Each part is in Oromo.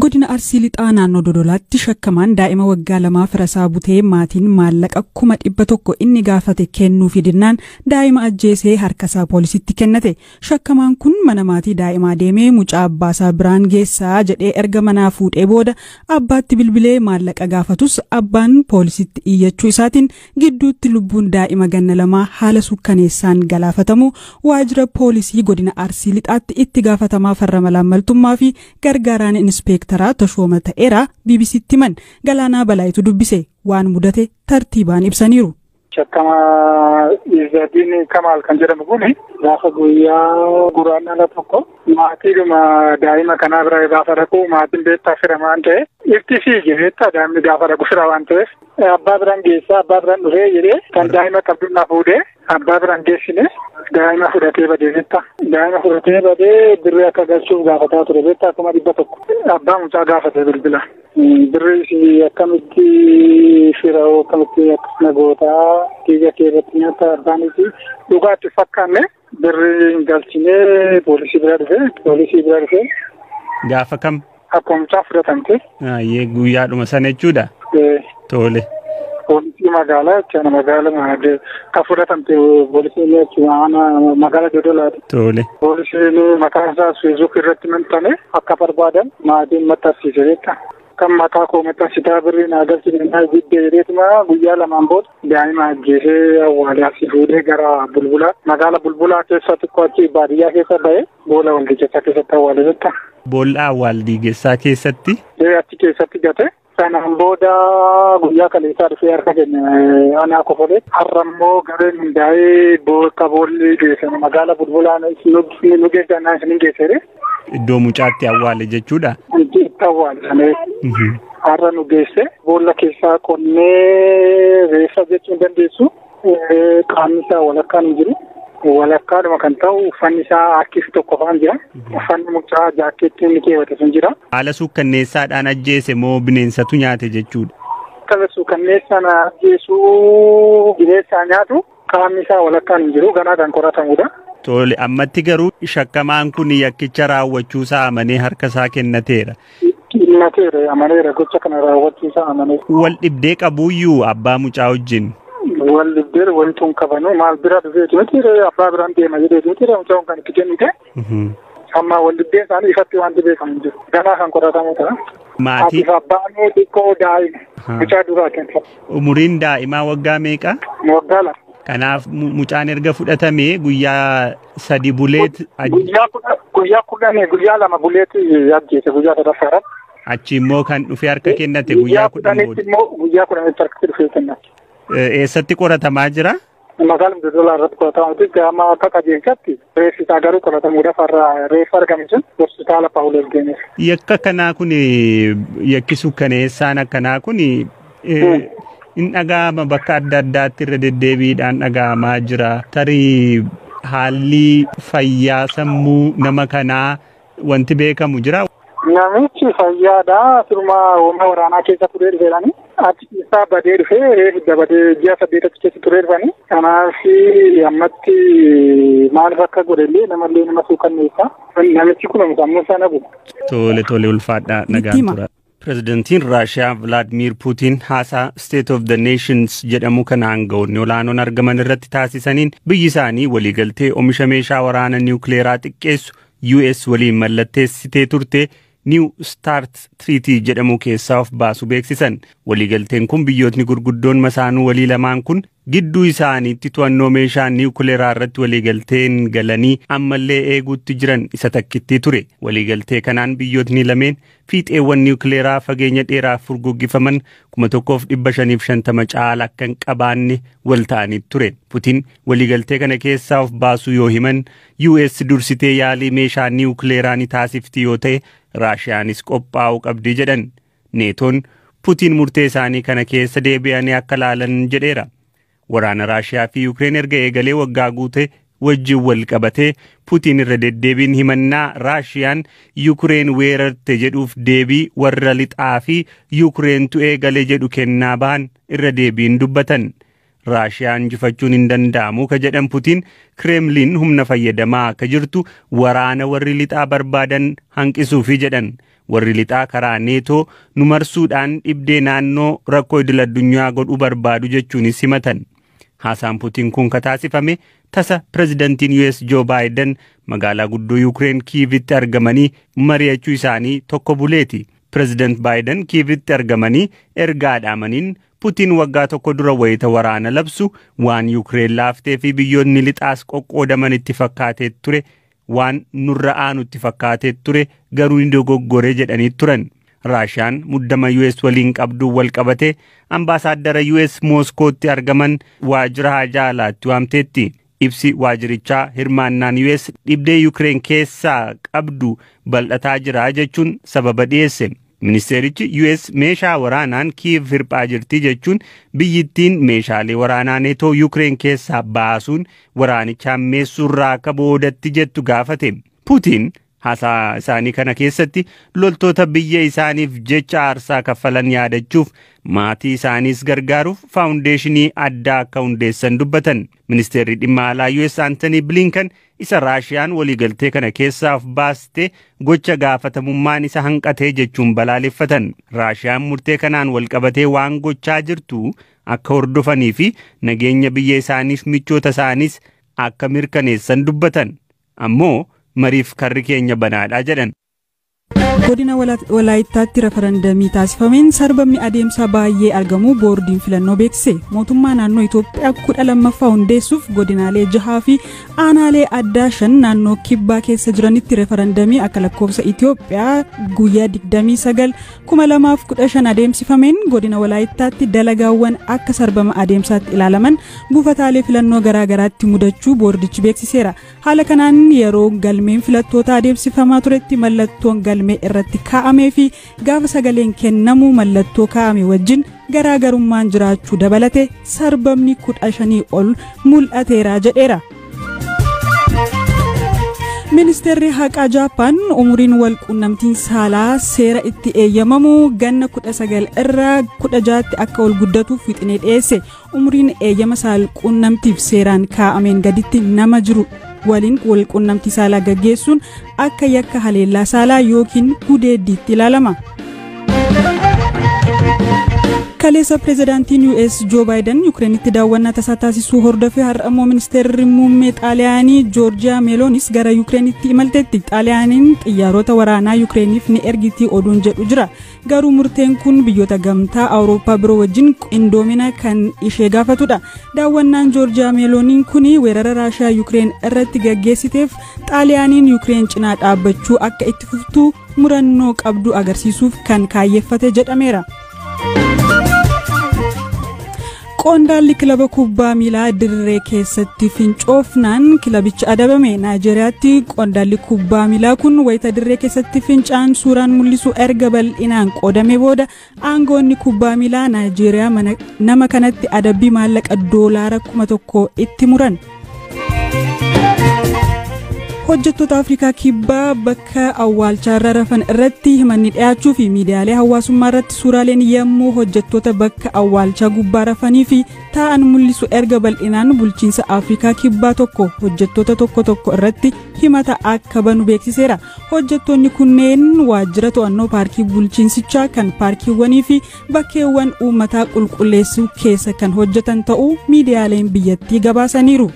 Godina Arsii Lixaa naannoo Dodolaatti shakkamaan daa'ima waggaa 2 firasaa butee maatiin maallaqa 100,000 inni gaafate kennuufi dinnaan daa'ima ajjeesee harkasaa poolisitti kennate. Shakkamaan kun mana maatii daa'imaa deemee mucaa abbaasaa biraan geessaa jedhee erga manaa fuudhee booda abbaatti bilbilee maallaqa gaafatus abbaan poolisitti iyyachuu isaatiin gidduutti lubbuun daa'ima ganna 2 haala sukkaneessaan galaafatamu waajjira poolisii godina Arsii Lixaatti itti gaafatamaa farra malaammaltummaa fi gargaaraan inspeektaraa Tashooma Ta'eeraa BBCtti himan. Galaanaa Balaayitu dubbise, waan mudate tartiibaan ibsaniiru. Shakkama Izzadiin Kamaal kan jedhamu kun gaafa guyyaa Guraandhala 1 maatiidhuma daa'ima kanaa bira gaafa dhaqu, maatiin beektaa fira waan ta'e ifti fiige. Beektaa, daa'imni gaafa dhaqu fira waan ta'eef abbaa biraan geessaa, abbaa biraan dhufee jedhee kan daa'ima qabdu na fuudhee abbaa biraan geessine, daa'ima fudhatee badee. Beektaa, daa'ima fudhatee badee birrii akka galchuuf gaafataa ture. Beektaa, 100,000 abbaa mucaa gaafate bilbila. Birrii akkamitti fira, akkamitti akkasuma gootaa, dhiiga kee irratti nyaata? Abbaanis dhugaatti fakkaanne birrii hin galchinee poolisii bira dhufe, poolisii bira dhufe. Gaafa kam? Akkuma mucaa fudhatamte. Ayyee, guyyaadhuma sana jechuudha. Tole. Poolisii magaalaa jechuudha, magaalaa kan fudhatamte poolisiin jechuudha, magaalaa Dodolaati. Tole. Poolisiin maqaan isaa Feesbuuk irratti maxxane akka barbaadan maatiin maxxansiise jechuudha. Kan maqaa koo maxxansitaa birrii naa galchine naa diddee jedheetuma guyyaa lamaan booda daa'ima ajjeesee awwaalee asii fuudhee gara Bulbulaa, magaalaa Bulbulaa keessa xiqqoo achi baadiyyaa keessa ba'ee boola waldiigessaa keessatti awwaale jechuudha. Boolla awwaal diigessaa keessatti? Achi keessatti gate. Sanaan booda guyyaa kaleessaa dhufee harka keenya aanaa Kofolee. Har'a immoo gareen hundaa'ee bakka boolli geessan magaalaa Bulbulaa nu geessan isin geessere. Iddoo mucaatti awwaale jechuudha. Itti awwaale sana. Har'a nu geesse, boolla keessaa qonnee reeffa jechuu hin dandeessu. Qaamni isaa walakkaan hin jiru. Walakkaadhuma kan ta'u uffanni isaa harkisi tokko faan jira. Uffanni mucaa jaakkeettii inni keewwate sun jira. Haala suukkanneessaadhaan ajjeese moo bineensatu nyaate jechuudha? Haala suukkanneessaan ajjeesuu, bineensaa nyaatu, qaamni isaa walakkaan hin jiru, ganaa kan qoratamudha. Tole, ammatti garuu shakkamaan kun yakkicha raawwachuusaa amanee harka isaa kennateera. Kennateera, amaneera, gocha kana raawwachuusaa amaneera. Wal dhibdee qabuuyyuu abbaa mucaa wajjin? Wal dhibdee wanti hin qabanu, maal bira dhufeeti miti, abbaa biraan deema jedheeti miti mucaan kan itti kennite. Amma wal dhibdeen isaanii ifatti wanti beekamu hin jiru. Ganaa kan qoratamu ta'a. Maatii. Haatiif abbaan xiqqoo daa'ima. Mucaa duraa kenna. Umuriin daa'imaa waggaa meeqa? Waggaa 2. Kanaaf mucaan erga fudhatamee guyyaa 3 buleet. Guyyaa 10, guyyaa 2 buleet ajjeese, guyyaa sadaffaa irratti. Achi immoo kan dhufee harka kennate guyyaa 10 booda. Immoo guyyaa 10tti harkatti dhufee kennate. Eessatti qoratamaa jira? Magaalaa Dodolaa irratti qoratamaa jira. Amma akka qajeelchatti reeffi isaa garuu qoratamuudhaaf har'a reeffa argame sun hospitaala Paawulos deemeera. Yakka akkanaa kun, yakki sukkaneessaan akkanaa kun in dhaga'ama, bakka adda addaatti irra deddeebiidhaan dhaga'amaa jira. Tarii haalli fayyaa sammuu nama kanaa wanti beekamu jira? Namichi fayyaadha. Firuma humna waraanaa keessa turee dhufeedhani. Achi keessaa badee dhufee reefu dabadee ji'a 8 achi keessa turee dhufani. Kanaaf ammatti maaliif akka godhellee namallee nama suukanneessa. Namichi kun sammuu isaa nagu. Tole, ulfaadhaa, nagaan tura. Pirezidantiin Raashiyaa Vilaadimiir Puutiin haasaa State of the Nations jedhamu kan aangawoonni olaanoon argaman irratti taasisaniin biyyi isaanii waliigaltee oomisha meeshaa waraana niwukileeraa xiqqeessu US waliin mallatteessitee turte New Start Treaty jedhamu keessaa of baasu beeksisan. Waliigalteen kun biyyootni gurguddoon masaanuu walii lamaan kun gidduu isaaniitti to'annoo meeshaa niwukileeraa irratti waliigalteen galanii ammallee eeguutti jiran isa takkittii ture. Waliigaltee kanaan biyyootni lameen fiixeewwan niwukileeraa fageenya dheeraaf furguggifaman 1550 caala akka hin qabaanne wal ta'anii ture. Putiin waliigaltee kana keessaa of baasuu yoo himan, US dursitee yaalii meeshaa niwukileeraa ni taasifti yoo ta'e Raashiyaanis qophaa'uu qabdi jedhan. Neetoon Putiin murtee isaanii kana keessa deebi'anii akka laalan jedheera. Waraana Raashiyaa fi Yukireen erga eegalee waggaa guute wajjin wal qabatee Putiin irra deddeebiin himannaa Raashiyaan Yukireen weerarte jedhuuf deebii warra lixaa fi Yukireentu eegale jedhu kennaa bahan irra deebiin dubbatan. Raashiyaan injifachuun hin danda'amu ka jedhan Putiin, Kireemliin humna fayyadamaa akka jirtu waraana warri lixaa barbaadan hanqisuufi jedhan. Warri lixaa karaa Neetoo nu marsuudhaan dhibdee naannoo rakkoo idil addunyaa godhuu barbaadu jechuunis himatan. Haasaan Putiin kun kataasifame tasa pirezidantiin US Joe Biden magaalaa guddoo Yuukireen Kiivitti argamanii mari'achuu isaanii tokko buleeti. Pireezidant Baayiden Kiivitti argamanii ergaa dhaamaniin, Putiin waggaa tokko dura wayita waraana labsu waan Yuukireen laaftee fi biyyoonni lixaas qoqqoodaman itti fakkaatee ture, waan nurra aanutti fakkaatee ture, garuu ni dogoggore jedhanii turan. Raashiyaan muddama US waliin qabduun wal qabatee ambaasaaddara US Mooskootti argaman waajjira haajaa alaatti waamteetti. Ibsi waajjirichaa hirmaannaan US dhibdee Yuukireen keessaa qabdu bal'ataa jira jechuun sababa dhiyeesse. Ministeerichi US meeshaa waraanaan Kiiv hirphaa jirti jechuun, biyyittiin meeshaalee waraanaa Neetoo Yuukireen keessaa baasuun waraanicha hammeessuurraa akka boodatti jettu gaafate. Putiin haasaa isaanii kana keessatti loltoota biyya isaaniif jecha aarsaa kaffalan yaadachuuf, maatii isaaniis gargaaruuf faawundeeshinii addaa akka hundeessan dubbatan. Ministeerri dhimma alaa US Antony Blinken isa Raashiyaan waliigaltee kana keessaa of baaste gocha gaafatamummaan isa hanqatee jechuun balaaleffatan. Raashiyaan murtee kanaan walqabatee waan gochaa jirtu akka hordofanii fi nageenya biyya isaaniif michoota isaaniis akka mirkaneessan dubbatan. Ammoo mariif karri keenya banaadha jedhan. Godina Walaayittaatti referandamii taasifameen sarbamni adeemsa baay'ee argamu boordiin filannoo beeksise. Mootummaa naannoo Itoophiyaa 12ffaa hundeessuuf godinaalee jahaa fi aanaalee addaa shan naannoo kibbaa keessa jiranitti referandamii akka lakkoofsa Itoophiyaa guyyaa 29 2015 adeemsifameen godina Walaayittaatti dalagaawwan akka sarbama adeemsaatti ilaalaman buufataalee filannoo garaagaraatti mudachuu boordichi beeksiseera. Haala kanaan yeroo galmeen filattoota adeemsifamaa turetti mallattoon galmee irratti kaa'amee fi gaafa sagaleen kennamu mallattoo kaa'ame wajjin garaagarummaan jiraachuu dabalate sarbamni 15 ol mul'ateera jedheera. Ministeerri Haqaa Jaappaan umuriin wal quunnamtiin saalaa seera itti eeyyamamu ganna 19 irraa 16tti akka ol guddatuuf wixinee dhiyeesse. Umuriin eeyyama saal quunnamtiif seeraan kaa'ameen gaditti nama jiru waliin wal quunnamtii saalaa gaggeessuun akka yakka haleellaa saalaa yookiin gudeeddiitti ilaalama. Kaleessa pirezidaantiin US Joo Baayiden Yukireenitti daawwannaa tasaa taasisuu hordofee har'a immoo ministeerri muummee Xaaliyaanii Joorjiyaa Meeloonis gara Yukireenitti imalteetti. Xaaliyaaniin xiyyaarota waraanaa Yukireeniif ni ergiti oduun jedhu jira. Garuu murteen kun biyyoota gamtaa Awurooppaa biroo wajjin qindoomina kan ishee gaafatudha. Daawwannaan Joorjiyaa Meelooniin kun weerara Raashiyaa Yukireen irratti gaggeessiteef Xaaliyaaniin Yukireen cinaa dhaabbachuu akka itti fuftuu murannoo qabdu agarsiisuuf kan kaayyeeffate jedhameera. Qondaalli kilaba kubbaa miilaa dirree keessatti fincoofnaan kilabicha adabame. Naayijeeriyaatti qondaalli kubbaa miilaa kun wayita dirree keessatti fincaan suuraan mul'isu erga bal'inaan qoodame booda aangoonni kubbaa miilaa Naayijeeriyaa nama kanatti adabbii maallaqa $1,000 itti muran. Hojjettoota Afrikaa Kibbaa bakka awwaalchaarra rafan irratti himanni dhiyaachuu fi miidiyaalee hawaasummaa irratti suuraaleen yommuu hojjettoota bakka awwaalchaa gubbaa rafanii fi taa'an mul'isu erga bal'inaan bulchiinsa Afrikaa Kibbaa tokko hojjettoota tokko tokko irratti himata akka banu beeksiseera. Hojjettoonni kunneen waajjira to'annoo paarkii bulchiinsichaa kan paarkiiwwanii fi bakkeewwan uummataa qulqulleessuu keessa kan hojjetan ta'uu miidiyaaleen biyyattii gabaasaniiru.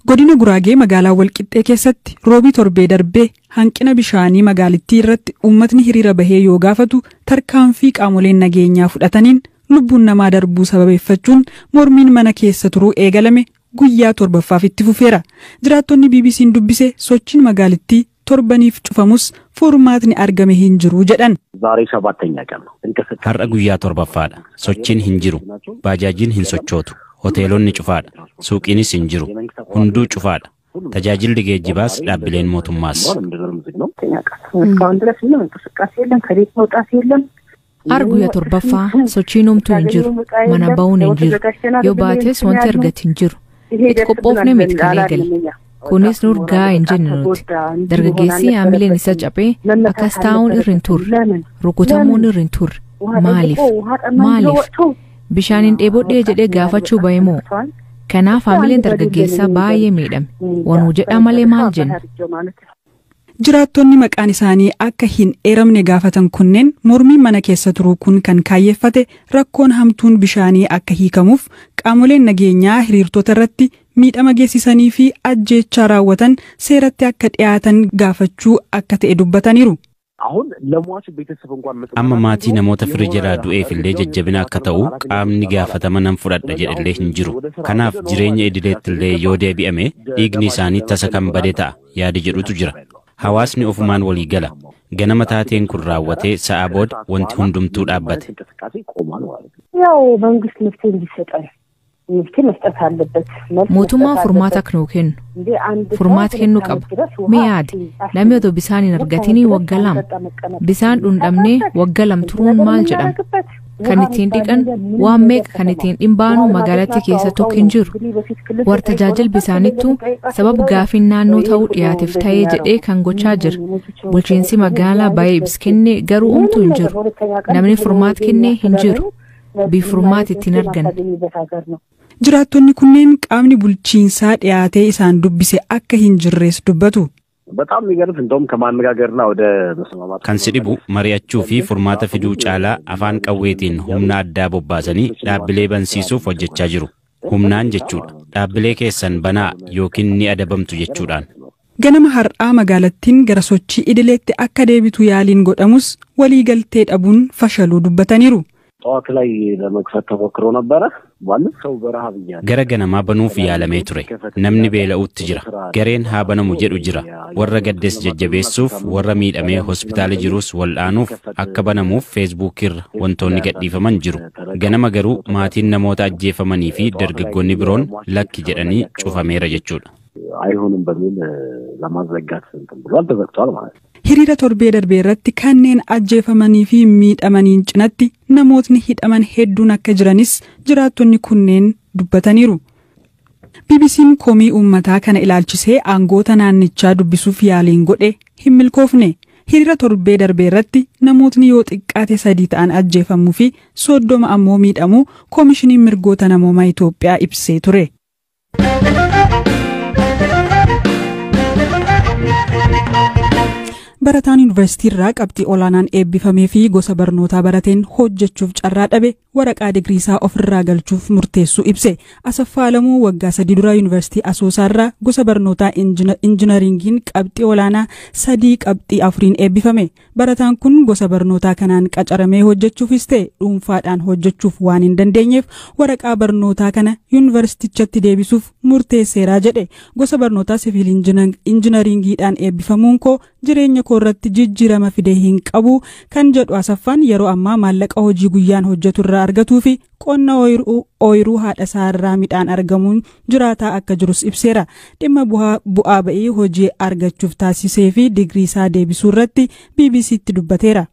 Godina Guraagee magaalaa Walqixxee keessatti roobii torbee darbee hanqina bishaanii magaalittii irratti uummatni hiriira bahee yoo gaafatu tarkaanfii qaamoleen nageenyaa fudhataniin lubbuun namaa darbuu sababeeffachuun mormiin mana keessa turuu eegalame guyyaa torbaffaaf itti fufeera. Jiraattonni BBC'n dubbise sochiin magaalittii torbaniif cufamus furmaatni argame hin jiru jedhan. ዛሬ ሰባተኛ ቀን ነው። እንቅስቃሴ Har'a guyyaa torbaffaadha. Sochiin hin jiru. Baajaajiin hin sochootu. Hoteelonni cufaadha. Suuqiinis hin jiru. Hunduu cufaadha. Tajaajilli geejjibaas dhaabbileen mootummaas. ዝግ ነው። እስካሁን ድረስ ምንም እንቅስቃሴ የለም። ከቤት መውጣት የለም። Har guyyaa torbaffaa sochiin homtuu hin jiru. Mana ba'uun hin jiru. Yoo baates wanti argate hin jiru. Itti qophoofne miti kan eegale. Kunis nur gahaa hin jenne nuti. Dargaggeessi haamileen isa cabee akkas taa'uun irra hin turre. Rukutamuun irra hin turre. Maaliif? Maaliif? Bishaaniin dheebodhee jedhee gaafachuu bahe moo? Kanaaf haamileen dargaggeessaa baay'ee miidhame. Wanuu jedhaa malee maal jenna? Jiraattonni maqaan isaanii akka hin eeramne gaafatan kunneen mormiin mana keessa turuu kun kan kaayyeeffate rakkoon hamtuun bishaanii akka hiikamuuf, qaamoleen nageenyaa hiriirtota irratti miidhama geessisanii fi ajjeechaa raawwatan seeratti akka dhiyaatan gaafachuu akka ta'e dubbataniiru. Amma maatii namoota firri jalaa du'eef illee jajjabina akka ta'u, qaamni gaafatama nan fudhadha jedhellee hin jiru. Kanaaf jireenya idileetti illee yoo deebi'ame dhiigni isaanii tasa kan bade ta'a yaada jedhutu jira. Hawaasni ofumaan walii gala. Ganama taateen kun raawwatee sa'a booda wanti hundumtuu dhaabbate. ያው መንግስት መፍትሄ እንዲሰጠን መፍትሄ መስጠት አለበት። Mootummaan furmaata akka nuu kennu. Furmaata kennuu qaba. Mee yaadi, namni otoo bishaan hin argatinii waggaa 2, bishaan dhundhamnee waggaa 2 turuun maal jedhama? Kan ittiin dhiqan waan meeqa, kan ittiin dhimbaanu magaalattii keessa tokko hin jiru. Warra tajaajila bishaanittu sababa gaafiin naannoo ta'uu dhiyaateef ta'ee jedhee kan gochaa jira. Bulchiinsi magaalaa baay'ee ibsa kenne, garuu umtuu hin jiru. Namni furmaata kenne hin jiru. Bii furmaata ittiin arganne. Jiraattonni kunneen qaamni bulchiinsaa dhiyaatee isaan dubbise akka hin jirres dubbatu. በጣም የሚገርም እንደውም ከማነጋገርና ወደ መስማማት Kan si dhibu mari'achuu fi furmaata fiduu caalaa afaan qawweetiin humna addaa bobbaasanii dhaabbilee bansiisuuf hojjechaa jiru. Humnaan jechuudha. Dhaabbilee keessan banaa yookiin ni adabamtu jechuudhaan. Ganama har'aa magaalattiin gara sochii idileetti akka deebitu yaaliin godhamus waliigaltee dhabuun fashaluu dubbataniiru. ጠዋት ላይ ለመክፈት ተሞክሮ ነበረ። ማንም ሰው በረሃብ እያለ Gara ganamaa banuuf yaalamee ture. Namni beela'uutti jira. Gareen haa banamu jedhu jira. Warra gaddes jajjabeessuuf, warra miidhamee hospitaala jirus wal'aanuuf akka banamuuf Feesbuukirra wantoonni gadhiifaman jiru. Ganama garuu maatiin namoota ajjeefamanii fi dargaggoonni biroon lakki jedhanii cufameera jechuudha. አይሆንም በሚል ለማዘጋት እንትን ብሏል። ተዘግቷል ማለት ነው። Hiriira torbee darbee irratti kanneen ajjeefamanii fi miidhamaniin cinatti namootni hidhaman hedduun akka jiranis jiraattonni kunneen dubbataniiru. BBC'n komii uummataa kana ilaalchisee aangoota naannichaa dubbisuuf yaaliin godhe hin milkoofne. Hiriira torbee darbee irratti namootni yoo xiqqaate sadii ta'an ajjeefamuu fi 30 ammoo miidhamuu Koomishiniin Mirgoota Namoomaa Itoophiyaa ibsee ture. Barataan yuunivarsiitii irraa qabxii olaanaan eebbifamee fi gosa barnootaa barateen hojjechuuf carraa dhabe waraqaa digirii isaa ofirraa galchuuf murteessuu ibse. Asaffaa Alamuu waggaa 3 dura Yuunivarsiitii Asoosaa irraa gosa barnootaa injinaringiin qabxii olaanaa 3.4n eebbifame. Barataan kun gosa barnootaa kanaan qacaramee hojjechuufis ta'e dhuunfaadhaan hojjechuuf waan hin dandeenyeef waraqaa barnootaa kana yuunivarsiitichatti deebisuuf murteesseeraa jedhe. Gosa barnootaa siviil injinaringiidhaan eebbifamuun koo jireenya koo irratti jijjiirama fide hin qabu kan jedhu Asaffaan, yeroo ammaa maallaqa hojii guyyaan hojjetu irraa argatuu fi qonna ooyiruu haadha isaa irraa midhaan argamuun jiraataa akka jirus ibseera. Dhimma bu'aa ba'ii hojii argachuuf taasisee fi digirii isaa deebisuu irratti BBCtti dubbateera.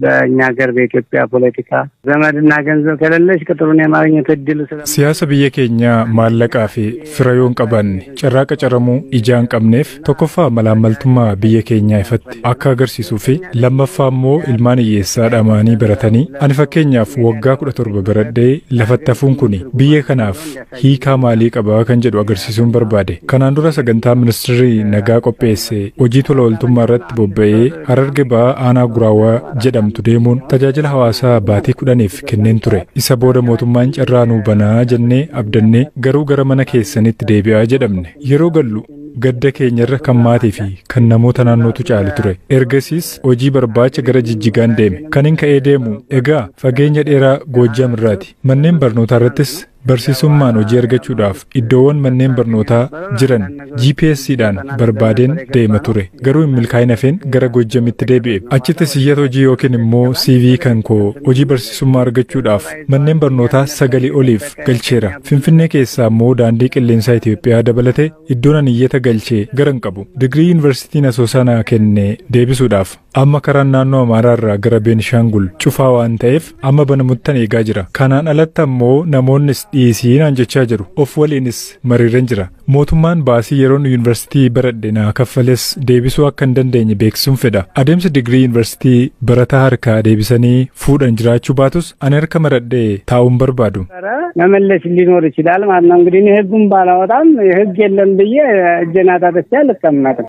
በእኛ ሀገር በኢትዮጵያ ፖለቲካ ዘመድና ገንዘብ ከሌለሽ ቅጥሩን የማግኘት እድሉ ስለ Siyaasa biyya keenyaa maallaqaa fi fira yoo hin qabaanne carraa qacaramuu ijaa hin qabneef, tokkoffaa malaammaltummaa biyya keenyaa ifatti akka agarsiisuu fi lammaffaa immoo ilmaan hiyyeessaa dhamaanii baratanii, ani fakkeenyaaf waggaa 17 baradhee lafatti hafuun kun biyya kanaaf hiikaa maalii qabaa kan jedhu agarsiisuun barbaade. Kanaan dura sagantaa ministeerri nagaa qopheesse hojii tola ooltummaa irratti bobba'ee Hararge Ba'aa aanaa Guraawaa jedhamtu deemuun tajaajila hawaasaa baatii 10f kenneen ture. Isa booda mootummaan carraa nuu banaa jennee abdannee, garuu gara mana keessanitti deebi'aa jedhamne. Yeroo gallu gadda keenyarra kan maatii fi kan namoota naannootu caale ture. Ergasiis hojii barbaacha gara Jijjigaan deeme. Kan hin ka'ee deemu egaa fageenya dheeraa Goojjam irraati. Manneen barnootaa irrattis barsiisummaan hojii argachuudhaaf iddoowwan manneen barnootaa jiran GPSdhaan barbaadeen deema ture. Garuu hin milkaa'in hafeen gara Goojjamitti deebi'e. Achittis iyyata hojii yookiin immoo CV kan koo hojii barsiisummaa argachuudhaaf manneen barnootaa sagalii oliif galcheera. Finfinnee keessaa immoo Daandii Qilleensaa Itoophiyaa dabalatee iddoon ani iyyata galchee gara hin qabu. Digirii yuunivarsiitiin Asoosaa naa kenne deebisuudhaaf amma karaan naannoo Amaaraa irraa gara Beenishaangul cufaa waan ta'eef amma banamuttan eegaa jira. Kanaan alatti ammoo namoonnis Dhiisii naan jechaa jiru. Of waliinis mariirran jira. Mootummaan baasii yeroon yuunivarsiitii baradhe naa kaffales deebisuu akka hin dandeenye beeksisuun fedha. Adeemsa digirii yuunivarsiitii barataa harkaa deebisanii fuudhan jiraachuu baatus, ani harka maradhee taa'uun barbaadu. መመለስ ሊኖር ይችላል ማለት ነው። እንግዲህ እኔ ህጉን ባላወጣም ህግ የለም ብዬ እጄን አጣጥፌ አልቀመጥም።